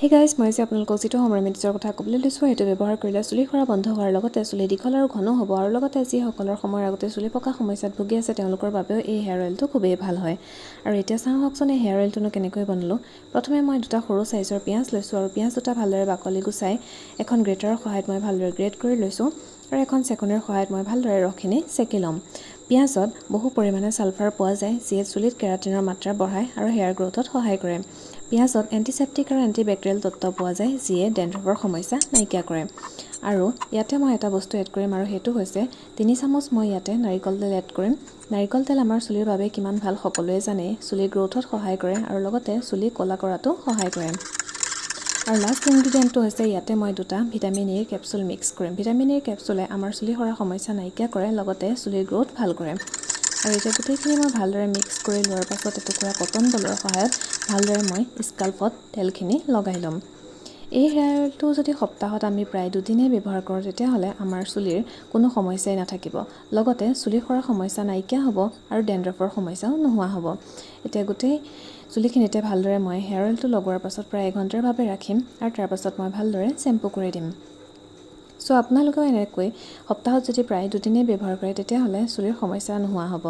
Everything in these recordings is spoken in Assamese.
হে গাইজ, মই আজি আপোনালোকক যিটো হোম ৰেমেডিজৰ কথা ক'বলৈ লৈছোঁ, সেইটো ব্যৱহাৰ কৰিলে চুলি সৰা বন্ধ হোৱাৰ লগতে চুলি দীঘল আৰু ঘনো হ'ব। আৰু লগতে যিসকলৰ সময়ৰ আগতে চুলি পকা সমস্যাত ভুগি আছে, তেওঁলোকৰ বাবেও এই হেয়াৰ অইলটো খুবেই ভাল হয়। আৰু এতিয়া চাওঁ আহকচোন, এই হেয়াৰ অইলটোনো কেনেকৈ বনালোঁ। প্ৰথমে মই দুটা সৰু চাইজৰ পিঁয়াজ লৈছোঁ আৰু পিঁয়াজ দুটা ভালদৰে বাকলি গুচাই এখন গ্ৰেটাৰৰ সহায়ত মই ভালদৰে গ্ৰেট কৰি লৈছোঁ আৰু এখন চেকনিৰ সহায়ত মই ভালদৰে ৰসখিনি চেকি ল'ম। পিঁয়াজত বহু পৰিমাণে ছালফাৰ পোৱা যায়, যিয়ে চুলিত কেৰাটিনৰ মাত্ৰা বঢ়ায় আৰু হেয়াৰ গ্ৰ'থত সহায় কৰে। পিঁয়াজত এণ্টিছেপ্টিক আৰু এণ্টিবেক্টেৰিয়েল তত্ত্ব পোৱা যায়, যিয়ে ডেণ্ড্ৰফৰ সমস্যা নাইকিয়া কৰে। আৰু ইয়াতে মই এটা বস্তু এড কৰিম আৰু সেইটো হৈছে 3 চামুচ মই ইয়াতে নাৰিকল তেল এড কৰিম। নাৰিকল তেল আমাৰ চুলিৰ বাবে কিমান ভাল সকলোৱে জানেই। চুলিৰ গ্ৰ'থত সহায় কৰে আৰু লগতে চুলি ক'লা কৰাতো সহায় কৰে। আৰু লাষ্ট ইনগ্ৰিডিয়েণ্টটো হৈছে ইয়াতে মই দুটা ভিটামিন ইৰ কেপচুল মিক্স কৰিম। ভিটামিন ইৰ কেপচুলে আমাৰ চুলি সৰা সমস্যা নাইকিয়া কৰে, লগতে চুলিৰ গ্ৰ'থ ভাল কৰে। আৰু এতিয়া গোটেইখিনি মই ভালদৰে মিক্স কৰি লোৱাৰ পাছত এটুকুৰা কটন বলৰ সহায়ত ভালদৰে মই স্কাল্পত তেলখিনি লগাই ল'ম। এই হেয়াৰ অইলটো যদি সপ্তাহত আমি প্ৰায় দুদিনেই ব্যৱহাৰ কৰোঁ, তেতিয়াহ'লে আমাৰ চুলিৰ কোনো সমস্যাই নাথাকিব, লগতে চুলি সৰা সমস্যা নাইকিয়া হ'ব আৰু ডেণ্ড্ৰফৰ সমস্যাও নোহোৱা হ'ব। এতিয়া গোটেই চুলিখিনিতে ভালদৰে মই হেয়াৰ অইলটো লগোৱাৰ পাছত প্ৰায় এঘণ্টাৰ বাবে ৰাখিম আৰু তাৰপাছত মই ভালদৰে চেম্পু কৰি দিম। চ' আপোনালোকেও এনেকৈ সপ্তাহত যদি প্ৰায় দুদিনেই ব্যৱহাৰ কৰে, তেতিয়াহ'লে চুলিৰ সমস্যা নোহোৱা হ'ব।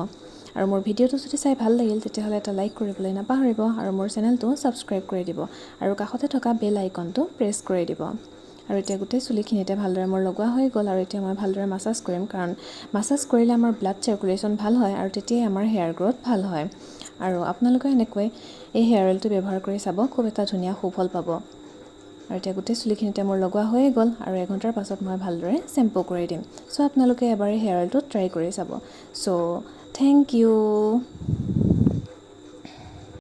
আৰু মোৰ ভিডিঅ'টো যদি চাই ভাল লাগিল, তেতিয়াহ'লে এটা লাইক কৰিবলৈ নাপাহৰিব আৰু মোৰ চেনেলটো ছাবস্ক্ৰাইব কৰি দিব আৰু কাষতে থকা বেল আইকনটো প্ৰেছ কৰি দিব। আৰু এতিয়া গোটেই চুলিখিনিতে ভালদৰে মোৰ লগোৱা হৈ গ'ল আৰু এতিয়া মই ভালদৰে মাছাজ কৰিম, কাৰণ মাছাজ কৰিলে আমাৰ ব্লাড চাৰ্কুলেশ্যন ভাল হয় আৰু তেতিয়াই আমাৰ হেয়াৰ গ্ৰ'থ ভাল হয়। আৰু আপোনালোকেও এনেকৈ এই হেয়াৰ অইলটো ব্যৱহাৰ কৰি চাব, খুব এটা ধুনীয়া সুফল পাব। আৰু এতিয়া গোটেই চুলিখিনিতে মোৰ লগোৱা হৈয়ে গ'ল আৰু এঘণ্টাৰ পাছত মই ভালদৰে চেম্পু কৰি দিম। চ' আপোনালোকে এবাৰ এই হেয়াৰ অইলটো ট্ৰাই কৰি চাব। চ' thank U.